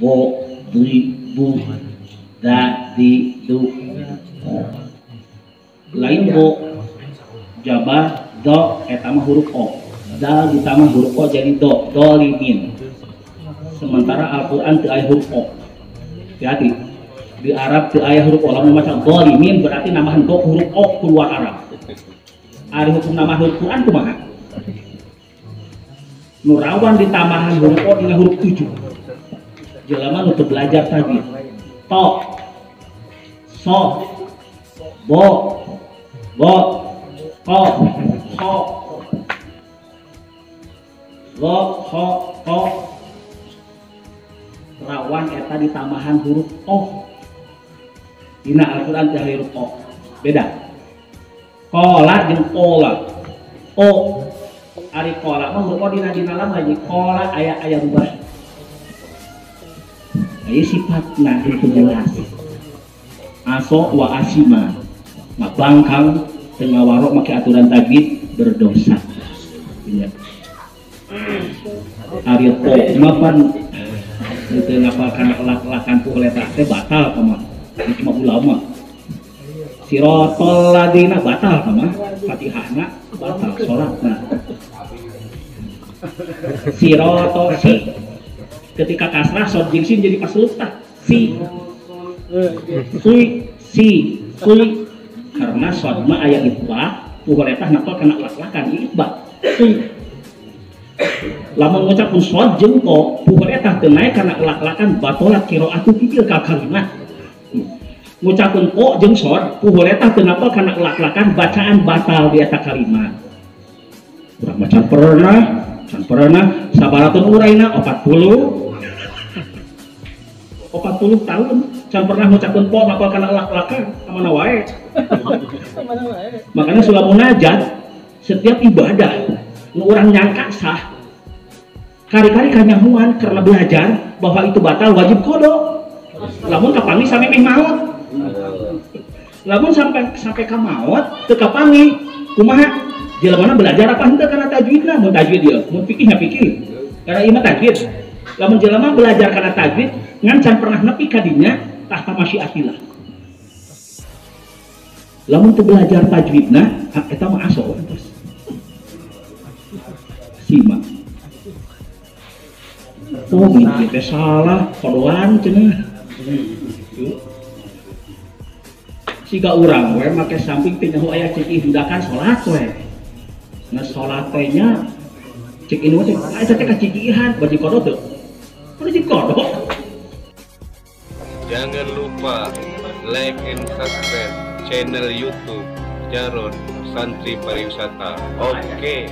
Bo, di, bu, da, di, du. Lain bo, jabah, do, eta mah huruf o. Dal ditambah huruf o jadi do, dolimin. Sementara Al-Quran teu aya huruf o. Hati-hati. Di Arab teu aya huruf o. Lamun maca dolimin berarti nambahan do huruf o keluar Arab. Ari hukum nambah huruf Quran kumaha? Nu rawan ditambahan huruf o dina huruf 7. Jelema nu teu belajar tajwid. To, so, bo, bo, ko, ho, go, ho, ko. Rawan eta ditambahan huruf o. Dina Al-Quran teh huruf o. Beda. Kola jeung kola. O. Ari kola mah huruf o dina dina lam haji. Kola aya aya rubah. Ieu sifatna itu jelas. Aso wa asima. Mabangkang teu ngawaro make aturan tajwid berdosa. Ingat. Ari o mah pan teu ngapal kana elak-elakan ku letak teh batal kumaha. Cuma ulama. Sirotol ladina batal kumaha, Fatihahna batal salatna. Sirotol si ketika kasrah sod jeung sin jadi pasuluk tah. Si sui si sui karena sod mah aya itbah, puhul eta napal kana elak-elakan itbah. Sui lamun ngucapkeun sod jeung to puhul eta teu naek kana elak-elakan batolat qiraatu pikir ka kalimat. Ngucapkeun po jeung sod puhul eta teu napal kana elak-elakan bacaan batal di eta kalimat. Urang mah can pernah sabaratun uraina 40 tahun can pernah ngucapkeun po napal kana elak-elakan ka mana wae. Makanya sulam munajat setiap ibadah nu urang nyangka sah kari-kari kanyahuan karena belajar bahwa itu batal wajib kodok. Lamun kapanggih sampai meh maot. Lamun sampai ka maot teu kapanggih kumaha? Jelemana belajar apa henteu kana tajwidna? Mun tajwid ieu, mun fikihna fikih. Karena ieu mah tajwid. Lamun jelema belajar kana tajwid ngan can pernah nepi ka dinya tahta masyiatillah. Lamun teu belajar tajwidna eta mah aso entos. Simak. Oh, mimpi teh salah, kodoan cenah. Siga urang we make samping teh nyaho aya cik hendakan salat we. Nah salat teh nya cik inu teh eta teh kacikihan baju kodo teu. Baju kodo. Jangan lupa like and subscribe channel YouTube Jarod Santri Pariwisata. Oke.